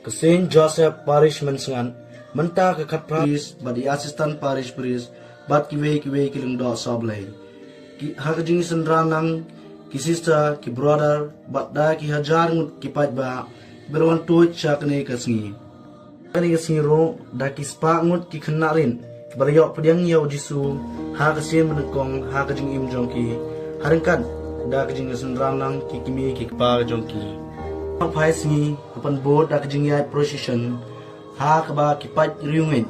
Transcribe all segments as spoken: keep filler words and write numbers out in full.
Ka Saint Joseph Parish Mynsngat, mynta ka khatphra priest bad i assistant parish priest bad kiwei kiwei ki lyngdoh sawblei. Ki, ha ka jingsynran lang ki sister, ki brother bad da ki hajar ngut ki paidbah ba la wan tuid sha kane ka sngi. Kane ka sngi ruh da ki spah ngut ki khynnah rit ba la ïoh pdiang ïa u Jisu ha ka sien ba nyngkong ha ka jingim jong ki, ha ryngkat da ka jingsynran lang ki kmie ki kpa jong ki. Phai sngi, hapan bud da ka jingïaid procession ha kaba ki paid riewngeit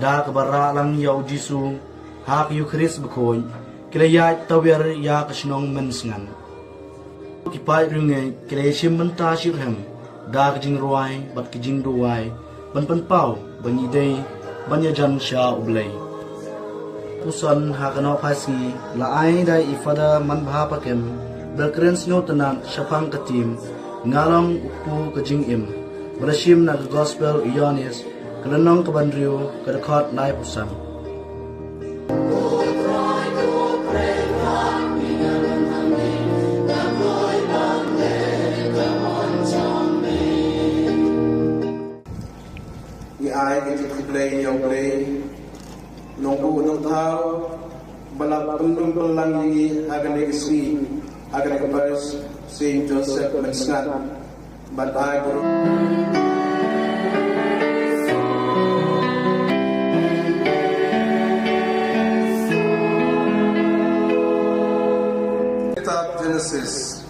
da kaba rah lang ïa u Jisu ha ka Eukharist bakhuid ki la ïaid tawiar ïa ka shnong Mynsngat. Ki paid riewngeit ki la ïashim bynta shitrhem da ka jingrwai bad ka jingduwai ban pynpaw ba ngi dei ban ïajan sha U Blei. Puson ha ka nohphai sngi la ai da i Father Manbha Pakem ba la kren sngewtynnat shaphang ka theme Nga long u kpu ka jingim, ba la shim na ka Gospel u Ïoannis, ka lynnong kaba hynriew, ka dkhot laiphew san. Ngi ai ka jingkhublei ïa U Blei, Nongbuh Nongthaw, ba la pynlong pynlang ïa ngi ha kane ka sngi, ha kane ka parish Saint Joseph Mynsngat. Bad ai burom. Kitab Genesis.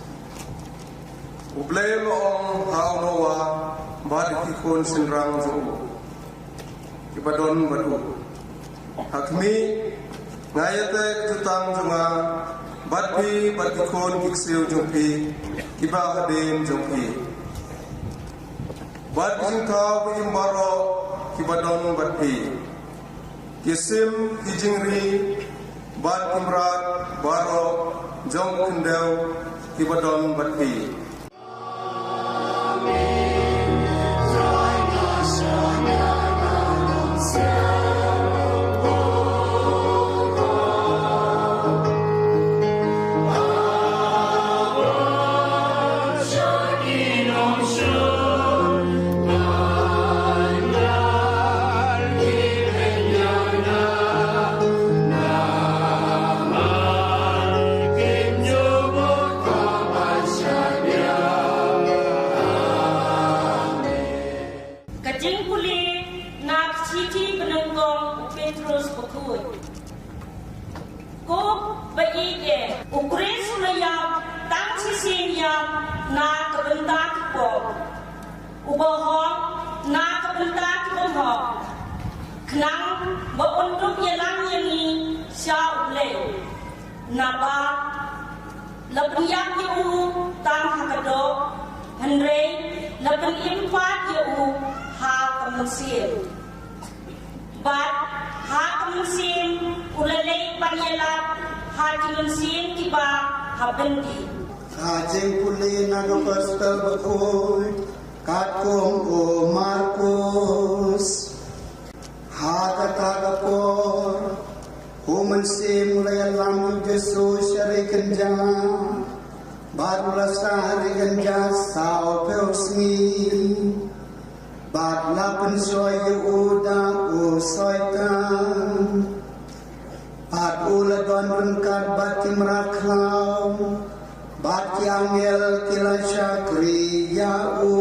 U Blei u la ong ha u Noah bad ïa ki khun shynrang jong u kiba don bad u, ha khmih, nga ïateh ka jutang jong nga bad phi bad ki khun ki ksiew jong phi kiba hadien jong phi, bad ki jingthaw ba im baroh kiba don bad phi, ki sim, ki jingri bad ki mrad baroh jong ka khyndew kiba don bad phi. Ka jingpule na ka shithi banyngkong u Petros bakhuid. Ko ba ïeit eh, u Khrist u la ïap tang shisien ïap na ka bynta ki pop, uba hok na ka bynta ki bymhok, khnang ba un dup ïalam ïa ngi sha U Blei. Naba la pynïap ïa u tang ha ka doh, hynrei la pynim pat ïa u ha ka mynsiem. Bad ha ka mynsiem u la leit ban ïalap ha ki mynsiem kiba ha byndi. Ka jingpule na ka Gospel bakhuid katkum u Markus. Ha kata ka por, u Mynsiem u la ïalam ïa u Jisu sha ri kynja, bad u la sah ha ri kynja sawphew sngi, bad la pynshoi ïa u da u Soitan. Bad u la don ryngkat bad ki mrad khlaw, bad ki angel ki la shakri ïa u.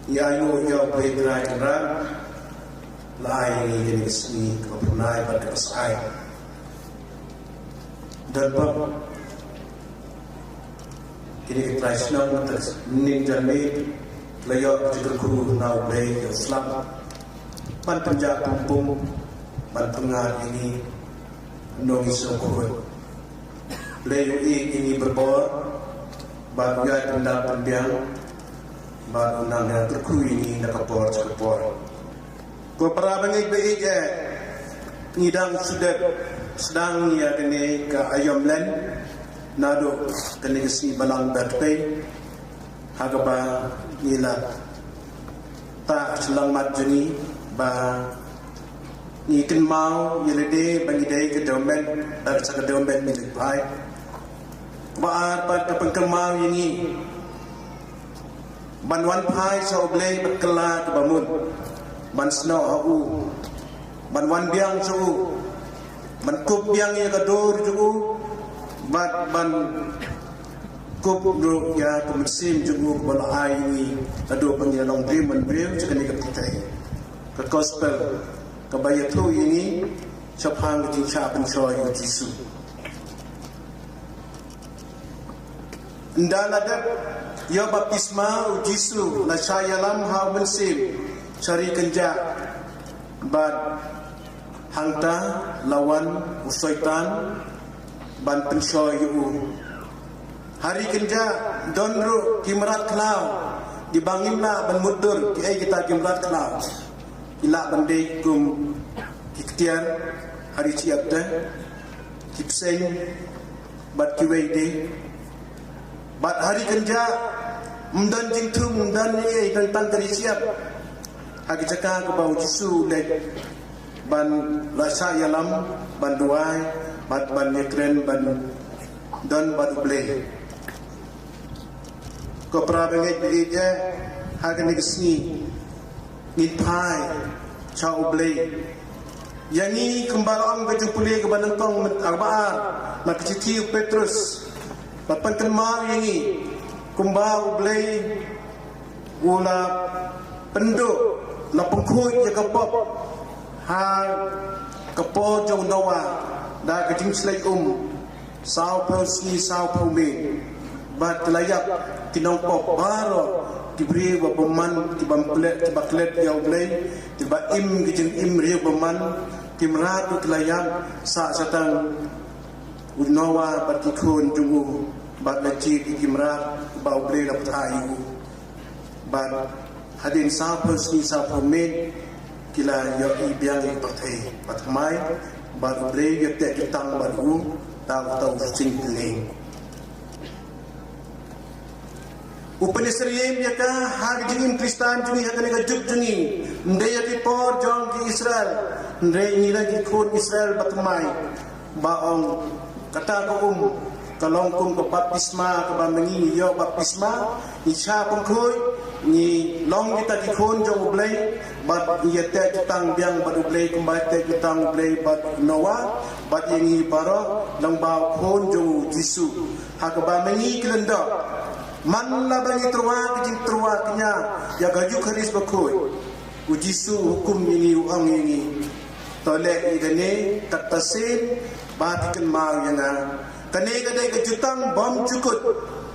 Ïa u, ïa u Blei Trai Kynrad, la ai ïa ngi kane ka sngi kaba pynai bad kaba shai. Don bok kine ki trai shnong mynta ka sngi, ning jan miet la ïoh ka jingkyrkhu na U Blei ïa u slap ban pynjah pum pum, ban pynngat ïa ngi, nongïasoh khuid. Blei u ïeit ïa ngi barabor, bad u ïai pyndap pynbiang, bad u nang ïa kyrkhu ïa ngi na ka por sha ka por. Ko para bangeit ba ïeit eh, ngi dang shu dep sdang ïa kane ka aïom len naduh kane ka sngi Balang Bahtpei, ha kaba ngi la tah shyllangmat jong ngi ba ngi kynmaw ïa lade ba ngi dei ka dewmet, da ka dewmet ngi dei phai. Ba ar pat ka pynkynmaw ïa ngi ban wan phai sha U Blei bad kylla kaba mut, ban snoh ha u, ban wan biang sha u, ban kup biang ïa ka dur jong u, bad ban kup ruh ïa ka mynsiem jong u kaba la ai ïa ngi naduh ba ngi la long briew man briew sha kane ka pyrthei. Ka gospel kaba ïathuh ïa ngi shaphang ka jingshah pynshoi U Jisu. Ynda la dep ïoh baptisma, U Jisu la shah ïalam ha u mynsiem sha ri kynjah, bad hangta la wan u Soitan ban pynshoi ïa u. Ha ri kynjah don ruh ki mrad khlaw, kiba ngim lah ban mutdur kiei kita ki mrad khlaw. Ki lah ban dei kum ki ktien ha ri shyiap te, ki bseiñ bad kiwei de. Bad ha ri kynjah ym don jingthung, ym don ei ei, don tang ka ri shyiap. Ha ki jaka kaba U Jisu u leit ban la shah ïalam, ban duwai, bad ban ïakren, ban don bad U Blei. Ko para bangeit, bangeit ïa, ha kane ka sngi ngin phai sha U Blei. Ïa ngi kumba la ong ka jingpule kaba nyngkong, kaba ar na ka shithi u Petrus, la pynkynmaw ïa ngi kumba U Blei u la pynduh, la pynkhuid ïa ka pop ha ka por jong u Noah da ka jingshlei um. Saw phew sngi saw phew miet. Bad ki la ïap ki nongpop baroh, ki briew ba bymman, ki bym klet, ki ba klet ïa U Blei, ki ba im ki jingim briew bymman, ki mrad ruh ki la ïap, sah shatang u Noah bad ki khun jong u, bad la jied ïa ki mrad ba U Blei la pynthah ïa u. Bad hadien saw phew sngi saw phew miet ki la ïohi biang ïa ka pyrthei bad thymmai, bad U Blei u ïateh jutang bad u da uta u sing tneng. U pynsyriem ïa ka ha ka jingim Khristan jong ngi ha kane ka juk jong ngi. Ym dei ïa ki por jong ki Israel, hynrei ngi la ki khun Israel bad thymmai. Ba ong kata ka um ka long kum ka baptisma, kaba ma ngi ïoh baptisma, ngi shah pynkhuid, ngi long kita ki khun jong U Blei, bad ngi ïateh jutang biang bad U Blei kumba ïateh jutang U Blei bad Noah, bad ïa ngi baroh lyngba u Khun jong U Jisu. Ha kaba ma ngi ki lyngdoh, man la ba ngi tyrwa ka jingtyrwa kñia ïa ka Eukharist bakhuid. U Jisu u hukum ïa ngi, u ong ïa ngi, to leh ïa kane katta sien ba phi kynmaw ïa nga. Kane ka dei ka jutang bymjukut,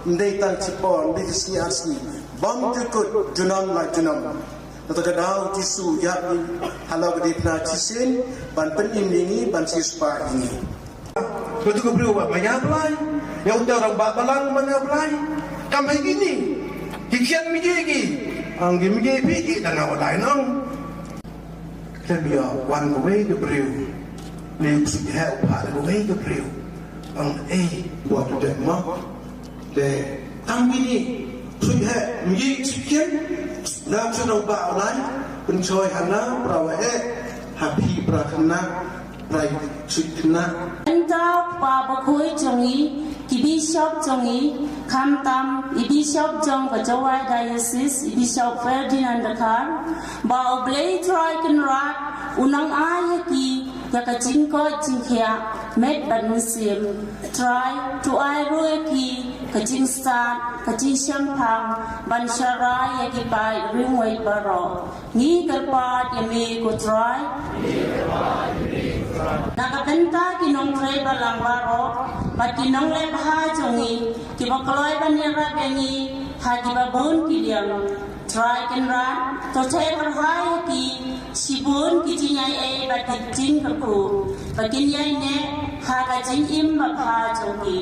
ym dei tang shipor, ym dei shi sngi ar sngi, bymjukut, junom la junom. Nangta ka daw U Jisu u ïap ïa ngi halor ka diengphna shisien ban pynim ïa ngi, ban siewspah ïa ngi. Katu ka briew ba maya Blai, ïa uta u rangbah balang maya Blai. Kam hei kine ki khian mih ki, ang ki mih phi ki dang nga wa dai nong. Khlem ïa wan kawei ka briew, ne u suk heh u phah da kawei ka briew. Ang ei, bor ka dep mo. Te tang bini suk heh, mih suk khian. Nang suk nang ba u lai, pynshoi hana pra wa heh, ha phi pra khynnah, pra suk khynnah. Ynda pa bakhuid jong ngi, ki bishop jong ngi, khamtam i bishop jong ka Jowai Diocese, i Bishop Ferdinand Dkhar, ba U Blei Trai Kynrad u nang ai ha ki ïa ka jingkoit jingkhiah met bad mynsiem. Trai to ai ruh ïa ki ka jingstad, ka jingshemphang ban sharai ïa ki paid riewngeit baroh. Ngi kyrpad ïa me ko Trai. Na ka bynta ki nongtrei balang baroh bad ki nongleh bha jong ngi kiba kloi ban ïarap ïa ngi ha kiba bun ki liang. Trai Kynrad, to theh kyrhai ïa ki shibun ki jingïaineh bad ki jingkyrkhu ba kin ïaineh ha ka jingim babha jong ki.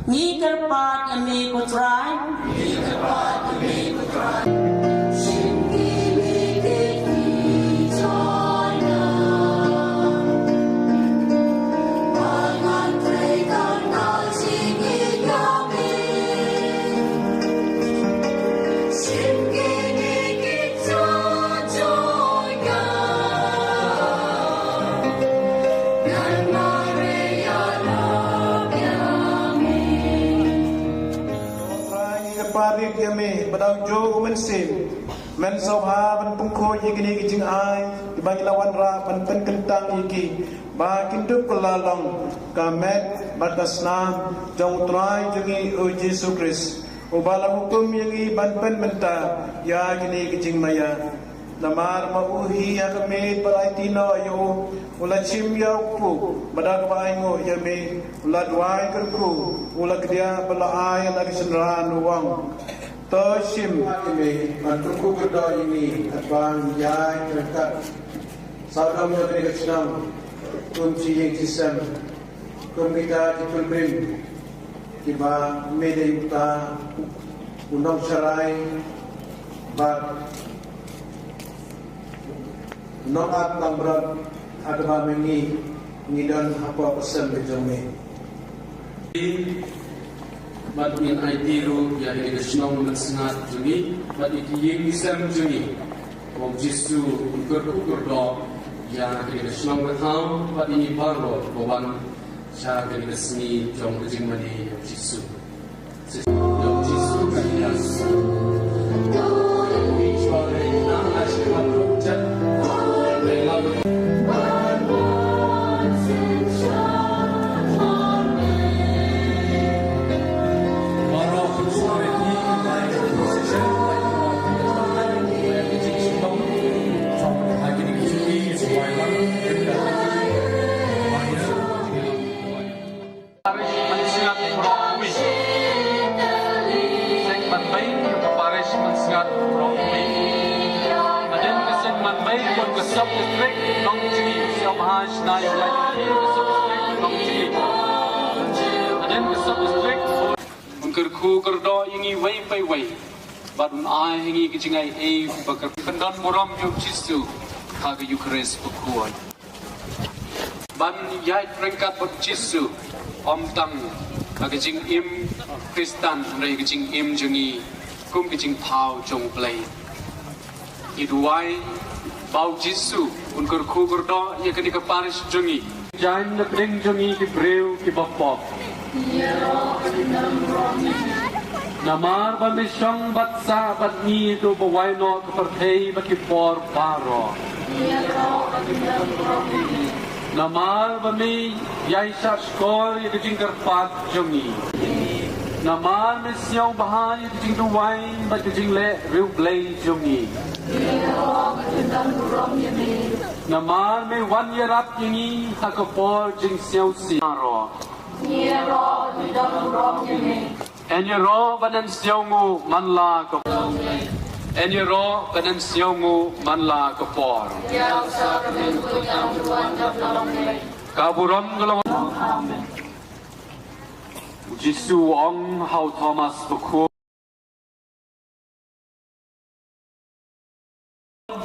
Ngi kyrpad ïa me ko Trai. Parit ïa me, ba da u Mynsiem, men sngewbha ban pynkhuid ïa kine ki jingai, kiba ngi la wanrah ban pynkyntang ïa ki, ba kin dup kylla long ka met bad ka snam jong u Trai jong ngi u Jisu Khrist, uba la hukum ïa ngi ban pynmynta ïa kine ki jingmaïa. Namar ba u hi ha ka miet bad aiti noh ïa u, u la shim ïa u kpu, bad da kaba ainguh ïa me, u la duwai kyrkhu, u la kdiah bad la ai la ka synran, u ong: To shim ïa me, ban kyrkhu kyrdoh ïa me, katba ngi ïaid ryngkat sawdong ïa kane ka shnong, kum shi ïing shi sem, kum kita ki pilgrim kiba me dei uta u nongsharai bad u nongat langbrot, ha kaba me ngi, ngi don hapoh ka sem ka jong me. Bad ngin aiti ruh ïa kane ka shnong mynsngat jong ngi bad ïa ki ïing ki sem jong ngi, ba u Jisu un kyrkhu kyrdoh ïa kane ka shnong ka thaw bad ïa ngi baroh ba wan sha kane ka sngi jong ka jingmane ïa u Jisu. Ïa u Jisu ka ïa. Parish Mynsngat Mawryngkneng. Seng ban bei ïa ka Parish Mynsngat Mawryngkneng. Hadien ka seng ban bei bad ka sub district Nongchingei, sngewbha shna ïa u lai ka sub district Nongchingei. Hadien ka sub district, un kyrkhu kyrdoh ïa ngi wei pa wei, bad un ai ha ngi ka jingaiei ba ka pyndon burom ïa u Jisu ha ka Eukharist bakhuid. Ban ïaid ryngkat bad u Jisu, ym tang ha ka jingim Khristan, hynrei ka jingim jong ngi kum ka jingthaw jong U Blei. Ngi duwai ba u Jisu un kyrkhu kyrdoh ïa kane ka parish jong ngi. Jaiñ na pdeng jong ngi ki briew kiba pop. Namar ba me shong bad sah bad ngi haduh ba wai noh ka pyrthei bad ki por baroh. Namar ba me ïai shahshkor ïa ka jingkyrpad jong ngi. Namar me sngewbha ïa ka jingduwai bad ka jingleh riewblei jong ngi. Namar me wan ïarap ïa ngi ha ka por jingsngewsih baroh. Ngi ïaroh ban ïadon burom ïa me. Yn ïaroh ban ïasngewnguh man la ka por. Yn ïaroh ban ïasngewnguh man la ka por. Ïa u Kpa, ka burom ka long. Amen. U Jisu u ong ha u Thomas bakhuid.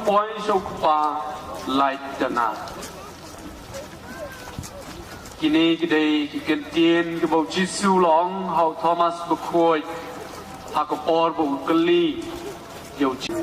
Poi sha u Kpa, lait da nga. Kine ki dei ki kyntien kiba u Jisu u la ong ha u Thomas bakhuid ha ka por ba u kylli ïa u Jisu.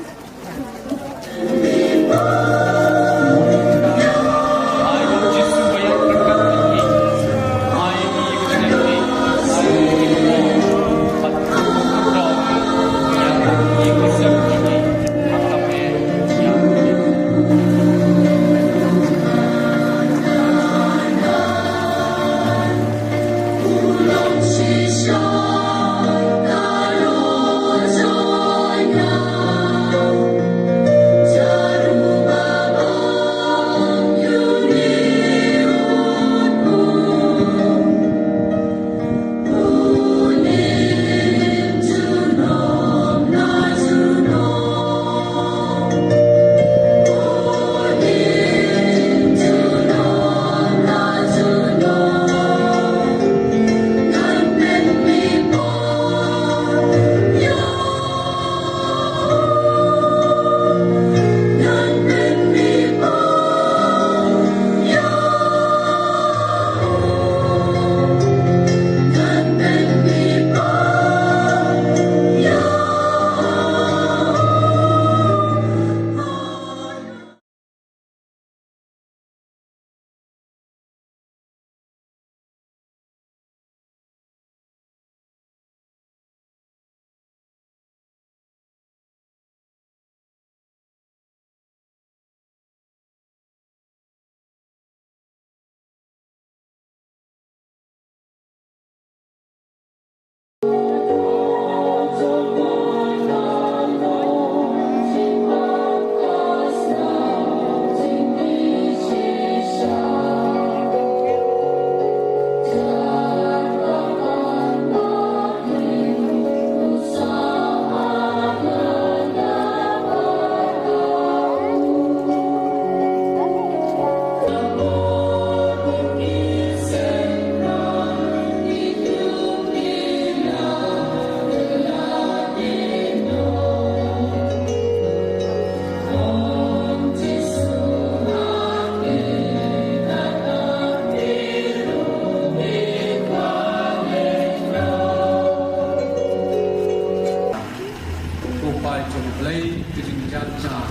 Lei ka jingjia jong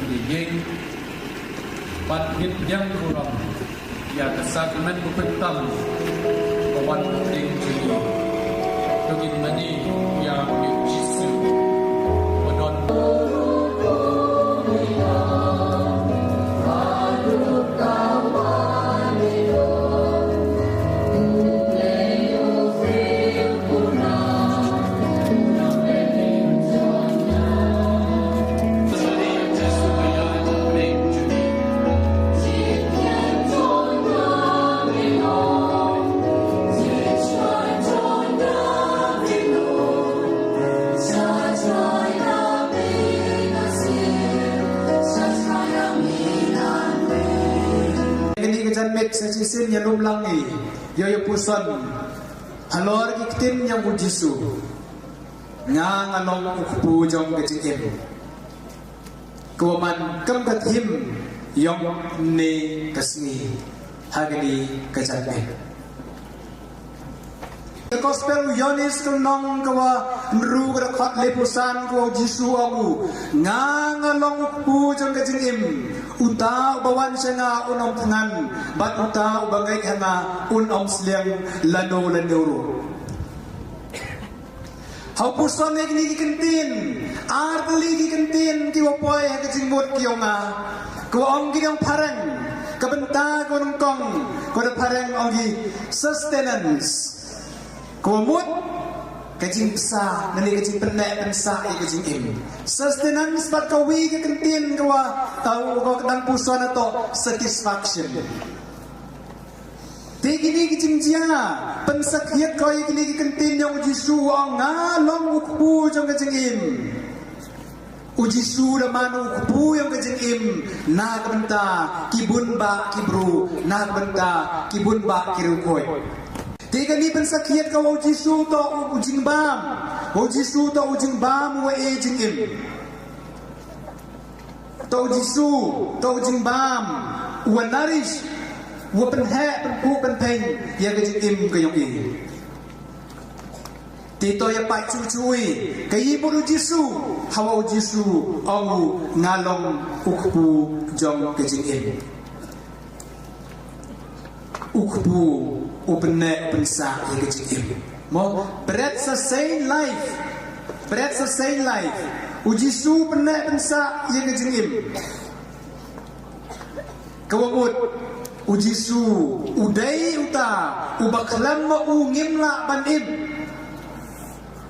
ngi ïeng bad ngin pdiang burom ïa ka sakramen ba pyntam ba wan ha pdeng jong ngi. To ngin mane ïa u Jisu ba don. Kane ka janmiet sa shisien ïa lum lang ngi ïa ïa puson halor ki ktien jong u Jisu. Nga nga long u kpu jong ka jingim. Ka wa man kam ka thim jong ne ka sngi ha kane ka janmiet. Ka gospel u Ïoannis ka nong ka wa nru ka da khot le pusan ka wa u Jisu ong u, nga nga long u kpu jong ka jingim. Uta uba wan sha nga un ym thngan bad uta uba ngeit ha nga un ym sliang lano lano ruh. Ha u puson ne kine ki kyntien, ar tylli ki kyntien ki wa poi ha ka jingmut ki ong nga. Ka wa ong ki ong phareng, ka bynta ka wa nyngkong, ka wa da phareng ong ki sustenance. Ka wa mut ka jingpynsah, ne ka jingpynneh pynsah ïa ka jingim. Sustenance bad ka wi ka kyntien ka wa, uh, ka wa dang puson ato satisfaction. Te kine ki jingjia pynsakhiat ko ïa kine ki kyntien jong u Jisu, ong nga long u kpu jong ka jingim. U Jisu da man u kpu jong ka jingim na ka bynta ki bun bah ki bru, na ka bynta ki bun bah ki riewkhuid. Te kane pynsakhiat ko wa u Jisu to u jingbam, wa u Jisu to u jingbam wa e jingim. To u Jisu, to u jingbam, u wa nourish, u wa pynheh, pynphuh, pynpeng ïa ka jingim ka jong i. Te to ïa pait shuh shuh i ka i mut u Jisu, ha wa u Jisu ong u nga long u kpu jong ka jingim. U kpu u pynneh pynsah ïa ka jingim. Mo, bret sa same life. Bret sa same life. U Jisu pynneh pynsah ïa ka jingim. Ka wa mut u Jisu u dei uta uba khlem ma u ngim lah ban im.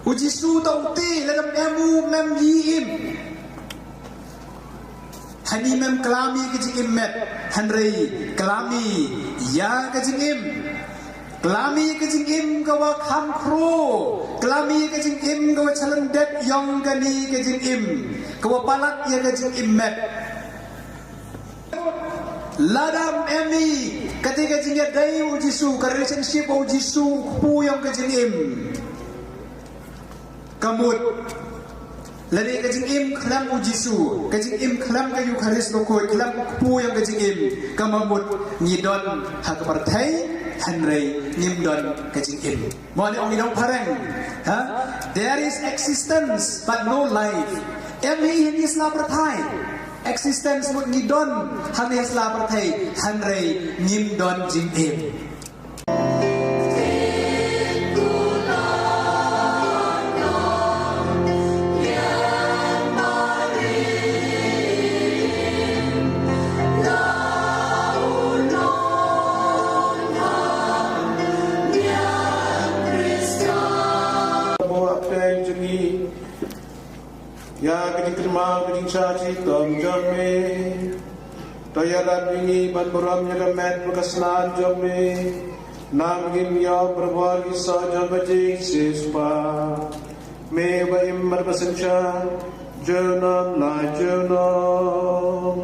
U Jisu ta u te lada em u mem i im. Hani mem klam i ka jingim met, hynrei klam i ïa ka jingim. Klam i ka jingim ka wa kham khro, klam i ka jingim ka wa chalan det yong kane ka jingim, ka wa palat ïa ka jingim met. Lada em i kata ka jingïadei u Jisu, ka relationship u Jisu, u kpu yong ka jingim. Ka mut lada ka jingim khlem u Jisu, ka jingim khlem ka Eukharist bakhuid, khlem u kpu yong ka jingim, ka mut ngi don ha ka pyrthei, hynrei ngim don ka jingim. Mo ne ong i dong phareng, ha? There is existence but no life. Em hi ha ïasla pyrthei. Existence mut ngi don ha ïasla pyrthei, hynrei ngim don jingim. Ïa ka jingkynmaw ka jingshah shitom jong me. To ïarap ïa ngi ban burom ïa ka met bad ka snam jong me. Namar ngin ïoh bor ki soh jong ka jingsiewspah. Me ba im bad ba synshar junom la junom.